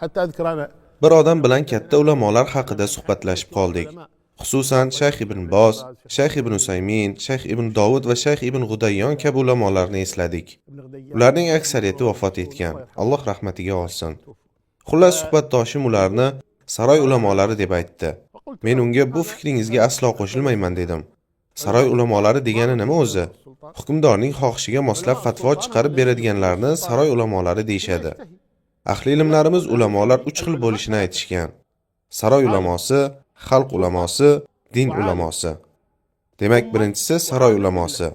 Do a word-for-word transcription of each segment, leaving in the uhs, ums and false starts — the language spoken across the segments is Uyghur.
حتى أذكر أنا. Bir odam bilan katta ulamolar haqida suhbatlashib qoldik. Xususan, Shayx ibn Boz, Shayx ibn Usaymin, Shayx ibn Dovud va Shayx ibn G'udayyon kabi ulamolarni esladik. Ularning aksariyati vafot etgan. Alloh rahmatiga olsin. Xullas, suhbatdoshim ularni saroy ulamolari deb aytdi. Men unga: "Bu fikringizga aslo qo'shilmayman", dedim. Saroy ulamolari degani nima o'zi? Hukmdorning xohishiga moslab fatvo chiqarib beradiganlarni saroy ulamolari deyishadi. Ahli ilmlarimiz ulamolar uch xil bo'lishini aytishgan. Saroy ulamosi, xalq ulamosi, din ulamosi. Demak, birinchisi saroy ulamosi.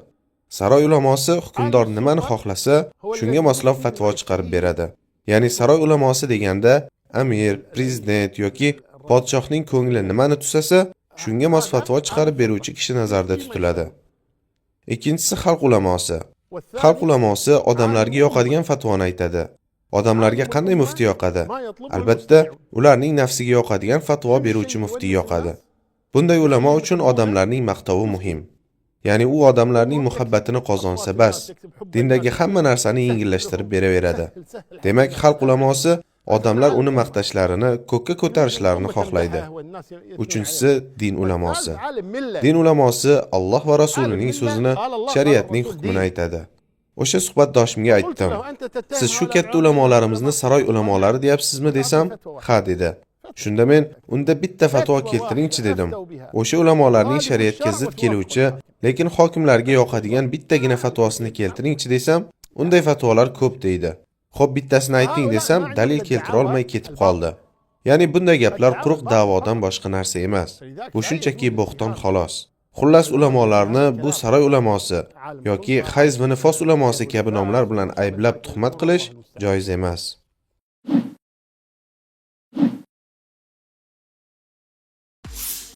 Saroy ulamosi hukmdor nimani xohlasa, shunga moslab fatvo chiqarib beradi. Ya'ni saroy ulamosi deganda amir, prezident yoki podshohning ko'ngli nimani tusasa, shunga mos fatvo chiqarib beruvchi kishi nazarda tutiladi. Ikkinchisi xalq ulamosi. Xalq ulamosi odamlarga yoqadigan fatvoni aytadi. Odamlarga qanday mufti yoqadi? Albatta, ularning nafsiga yoqadigan fatvo beruvchi mufti yoqadi. Bunday ulamo uchun odamlarning maqtovi muhim. Ya'ni u odamlarning muhabbatini qozonsa bas. Dindagi hamma narsani yengillashtirib beraveradi. Demak, xalq ulamosi odamlar uni maqtashlarini, ko'kka ko'tarishlarini xohlaydi. Uchinchisi din ulamosi. Din ulamosi Alloh va Rasulining so'zini, shariatning hukmini aytadi. O'sha suhbatdoshimga aytdim: "Siz shu katta ulamolarimizni saroy ulamolari deyapsizmi?" desam, "Ha", dedi. Shunda men: "Unda bitta fatvo keltiringchi", dedim. "O'sha ulamolarning shariatga zid keluvchi, lekin hokimlarga yoqadigan bittagina fatvosini keltiringchi", desam, "Unday fatvolar ko'p", deydi. "Xo'p, bittasini ayting", desam, dalil keltirolmay ketib qoldi. Ya'ni bunday gaplar quruq da'vodan boshqa narsa emas. Bu shunchaki bo'xton xolos. Xullas, ulamolarni bu saroy ulamosi yoki hayz va nifos ulamosi kabi nomlar bilan ayblab tuhmat qilish joiz emas.